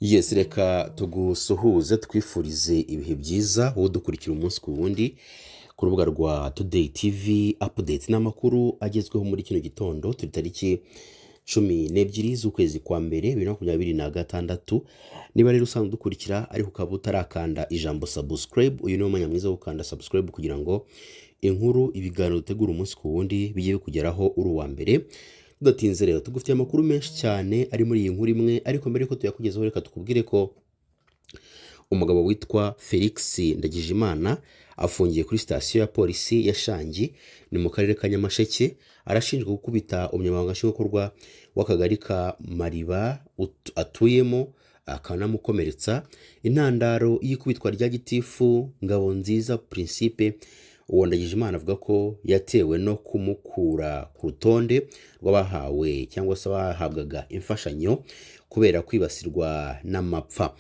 Yes, reka tugusuhuze, twifurize ibihe byiza wowe udukurikira umunsi ku wundi ku rubuga rwa Today TV Update n'amakuru agezweho muri kino gitondo. Turi tariki 12 z'ukwezi kwa mbere 2026. Niba rero usanzwe udukurikira ariko ukaba utarakanda ijambo subscribe, uyu ni wo mwanya mwiza wo gukanda subscribe kugira ngo inkuru, ibiganiro dutegura umunsi ku wundi bijye bikugeraho uri uwa mbere. Tudatinze rero, tugufitiye amakuru menshi cyane ari muri iyi nkuru imwe, ariko mbere yuko tuyakugezaho, reka tukubwire ko umugabo witwa Felix Ndagijimana afungiye kuri sitasiyo ya polisi ya Shangi, ni mu karere ka Nyamasheke. Arashinjwa gukubita umunyamabanga nshingwabikorwa w'akagari ka Mariba atuyemo, akanamukomeretsa. Intandaro y'ikubitwa rya gitifu Ngabonziza Principe, uwo Ndagijimana avuga ko yatewe no kumukura ku rutonde rw'abahawe cyangwa se bahabwaga imfashanyo kubera kwibasirwa n'amapfa.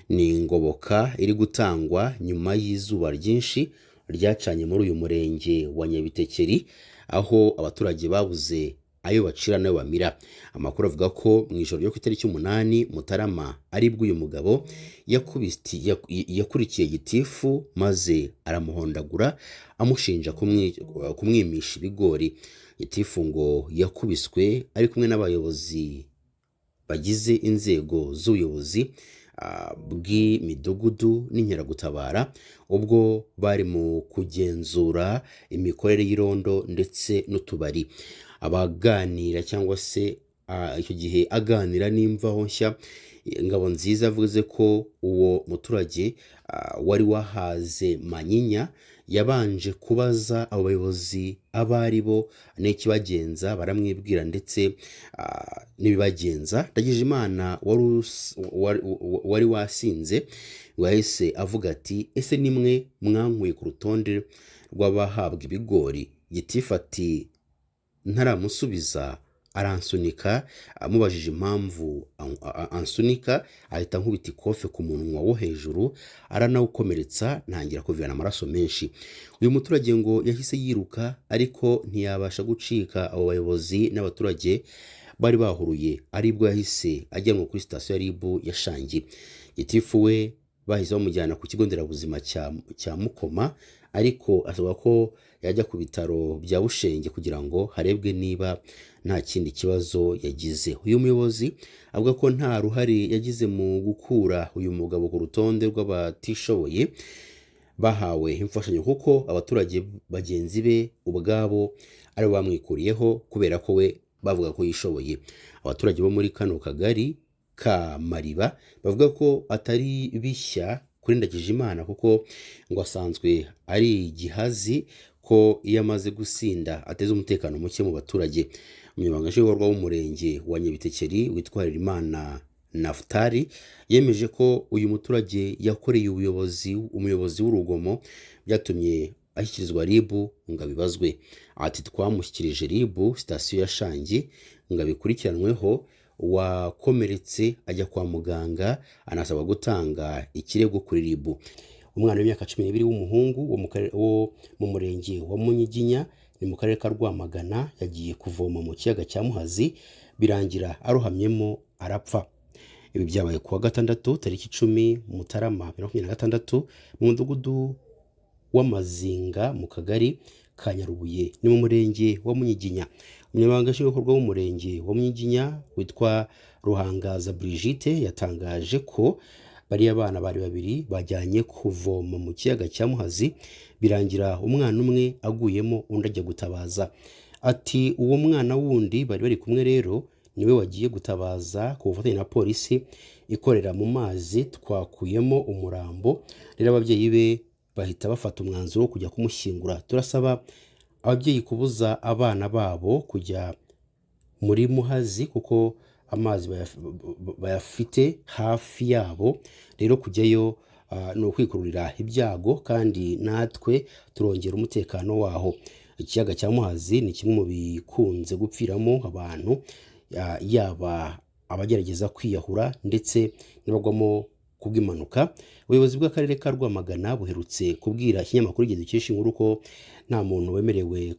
Ni ingoboka iri gutangwa nyuma y'izuba ryinshi ryacanye muri uyu murenge wa Nyabitekeri, aho abaturage babuze ayo bacira n'ayo bamira. Amakuru avuga ko mu ijoro ryo ku itariki 8 Mutarama aribwo uyu mugabo yakurikiye gitifu maze aramuhondagura, amushinja kumwimisha ibigori. Gitifu ngo yakubiswe ari kumwe n'abayobozi bagize inzego z'ubuyobozi bw'imidugudu n'inkeragutabara, ubwo bari mu kugenzura imikorere y'irondo ndetse n'utubari. Abaganira cyangwa se icyo gihe aganira n'Imvaho Nshya, Ngabonziza yavuze ko uwo muturage wari wahaze manyinya yabanje kubaza abo bayobozi abo ari bo n'ikibagenza, baramwibwira ndetse n'ibibagenza. Ndagijimana wari wasinze ngo yahise avuga ati: "Ese nimwe mwankuye ku rutonde rw'abahabwa ibigori?" Gitifu ati ntaramusubiza aransunika. Amubajije impamvu ansunika, ahita ankubita ikofe ku munwa wo hejuru, aranawukomeretsa, ntangira kuvirana amaraso menshi. Uyu muturage ngo yahise yiruka, ariko ntiyabasha gucika abo bayobozi n'abaturage bari bahuruye, aribwo yahise ajyanwa kuri sitasiyo ya RIB ya Shangi. Gitifu we bahise bamujyana ku kigo nderabuzima cya Mukoma, ariko asaba ko yajya ku bitaro bya Bushenge kugira ngo harebwe niba nta kindi kibazo yagize. Uyu muyobozi avuga ko nta ruhare yagize mu gukura uyu mugabo ku rutonde rw'abatishoboye bahawe imfashanyo, kuko abaturage bagenzi be ubwabo aribo bamwikuriyeho, kubera ko we bavuga ko yishoboye. Abaturage bo muri kano kagari ka Mariba bavuga ko atari bishya kuri Ndagijimana, kuko ngo asanzwe ari igihazi, ko iyo amaze gusinda ateza umutekano muke mu baturage. Umunyamabanga nshingwabikorwa w'umurenge wa Nyabitekeri witwa Harerimana Nafutali yemeje ko uyu muturage yakoreye umuyobozi w'urugomo, byatumye ashyikirizwa RIB ngo abibazwe. Ati: "Twamushyikirije RIB sitasiyo ya Shangi ngo abikurikiranweho. Wakomeretse ajya kwa muganga, anasabwa gutanga ikirego kuri RIB." Umwana w'imyaka 12 w'umuhungu wo mu murenge wa Munyiginya, ni mu karere ka Rwamagana, yagiye kuvoma mu kiyaga cya Muhazi, birangira arohamyemo arapfa. Ibi byabaye kuwa gatandatu tariki 10 Mutarama 2026, mu mudugudu w'Amazinga mu kagari ka Nyarubuye, ni mu murenge wa Munyiginya. Umunyamabanga nshingwabikorwa w'umurenge wa Munyiginya witwa Ruhangaza Brigitte yatangaje ko bariya bana bari babiri bajyanye kuvoma mu kiyaga cya Muhazi, birangira umwana umwe aguyemo, undi ajya gutabaza. Ati: "Uwo mwana wundi bari bari kumwe rero niwe wagiye gutabaza. Ku bufatanye na polisi ikorera mu mazi twakuyemo umurambo, rero ababyeyi be bahita bafata umwanzuro wo kujya kumushyingura. Turasaba ababyeyi kubuza abana babo kujya muri Muhazi, kuko amazi bayafite hafi yabo, rero kujyayo ni ukwikururira ibyago, kandi natwe turongera umutekano waho." Ikiyaga cya Muhazi ni kimwe mu bikunze gupfiramo abantu, yaba abagerageza kwiyahura ndetse n'abagwamo kubw'impanuka. Ubuyobozi bw'akarere ka Rwamagana buherutse kubwira ikinyamakuru Igihe dukesha inkuru ko nta muntu wemerewe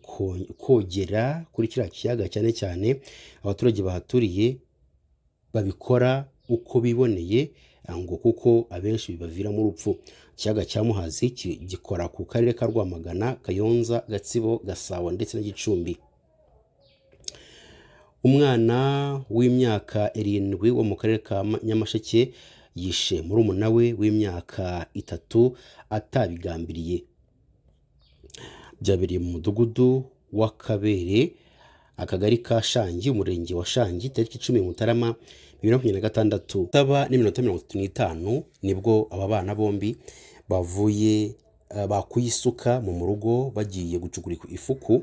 kogera kuri kiriya kiyaga, cyane cyane abaturage bahaturiye babikora. uko biboneye, ngo kuko abenshi bibaviramo urupfu. Ikiyaga cya Muhazi gikora ku karere ka Rwamagana, Kayonza, Gatsibo, Gasabo ndetse na Gicumbi. Umwana w'imyaka 7 wo mu karere ka Nyamasheke yishe murumuna we w'imyaka 3 atabigambiriye. Byabereye mu mudugudu w'Akabere, akagari ka Shangi, umurenge wa Shangi, tariki 10 Mutarama 2026, 7:35, nibwo aba bana bombi bavuye bakuye isuka mu rugo bagiye gucukura ifuku.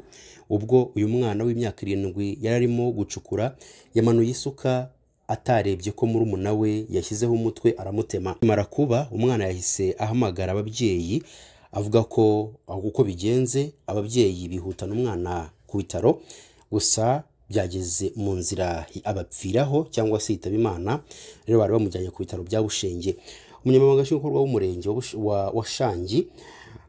Ubwo uyu mwana w'imyaka 7 yari arimo gucukura, yamanuye isuka atarebye ko murumuna we yashyizeho umutwe, aramutema. Akimara kuba, umwana yahise ahamagara ababyeyi avuga ko uko bigenze. Ababyeyi bihutana umwana ku bitaro, gusa byageze mu nzira abapfiraho cyangwa se yitaba Imana. Rero bari bamujyanye ku bitaro bya Bushenge. Umunyamabanga nshingwabikorwa w'umurenge wa Shangi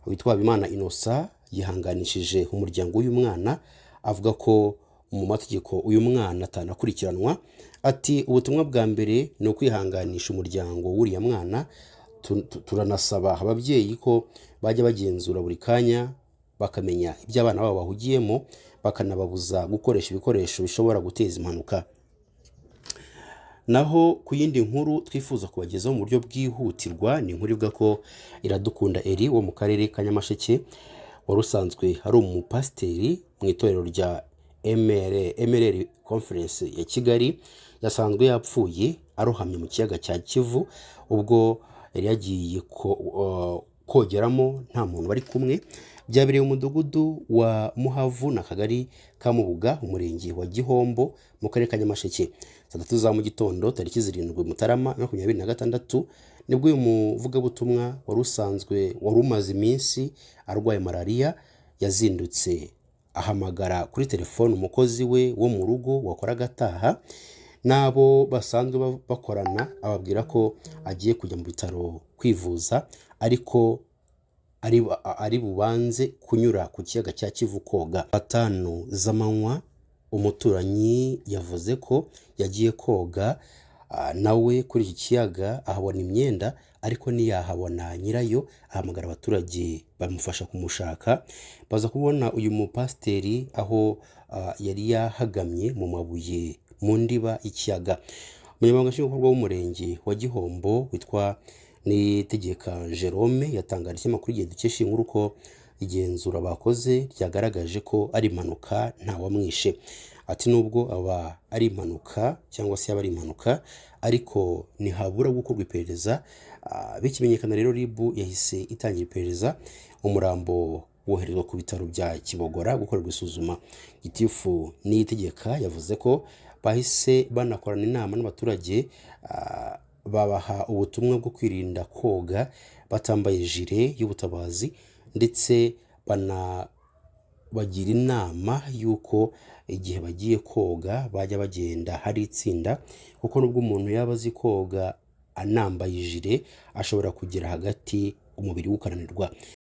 witwa Habimana Innocent yihanganishije umuryango w'uyu mwana, avuga ko mu mategeko uyu mwana atanakurikiranwa. Ati: "Ubutumwa bwa mbere ni ukwihanganisha umuryango w'uriya mwana. Turanasaba ababyeyi ko bajya bagenzura buri kanya, bakamenya ibyo abana babo bahugiyemo, bakanababuza gukoresha ibikoresho bishobora guteza impanuka." Naho ku yindi nkuru twifuza kubagezaho mu buryo bwihutirwa, ni inkuru ivuga ko Iradukunda Eri wo mu karere ka Nyamasheke, wari usanzwe ari umupasiteri mu itorero rya MRR Conference ya Kigali, yasanzwe yapfuye arohamye mu kiyaga cya Kivu ubwo yari yagiye kogeramo nta muntu bari kumwe. Byabereye mu mudugudu wa Muhavu n'akagari ka Mubuga, umurenge wa Gihombo, mu karere ka Nyamasheke, saa 3 za mu gitondo, tariki 7 Mutarama 2026, nibwo uyu muvugabutumwa wari usanzwe wari umaze iminsi arwaye malariya yazindutse ahamagara kuri telefone umukozi we wo mu rugo wakoraga ataha n'abo basanzwe bakorana, ababwira ko agiye kujya mu bitaro kwivuza, ariko ari bubanze kunyura ku kiyaga cya Kivu koga. 5 z'amanywa, umuturanyi yavuze ko yagiye koga nawe kuri iki kiyaga, ahabona imyenda ariko ntiyahabona nyirayo. Ahamagara abaturage bamufasha kumushaka, baza kubona uyu mupasiteri aho yari yahagamye mu mabuye mu ndiba y'ikiyaga. Umunyamabanga nshingwabikorwa w'umurenge wa Gihombo witwa Niyitegeka Jerome yatangarije ikinyamakuru Igihe dukesha iyi nkuru ko igenzura bakoze ryagaragaje ko ari impanuka, ntawamwishe. Ati: "Nubwo aba ari impanuka cyangwa se yaba ari impanuka, ariko ntihabura gukorwa iperereza." Bikimenyekana rero, RIB yahise itangira iperereza, umurambo woherezwa ku bitaro bya Kibogora gukorerwa isuzuma. Gitifu Niyitegeka yavuze ko bahise banakorana inama n'abaturage, babaha ubutumwa bwo kwirinda koga batambaye jire y'ubutabazi, ndetse banabagira inama y'uko igihe bagiye koga bajya bagenda hari itsinda, kuko nubwo umuntu yaba azi koga anambaye ijire, ashobora kugera hagati umubiri we ukananirwa.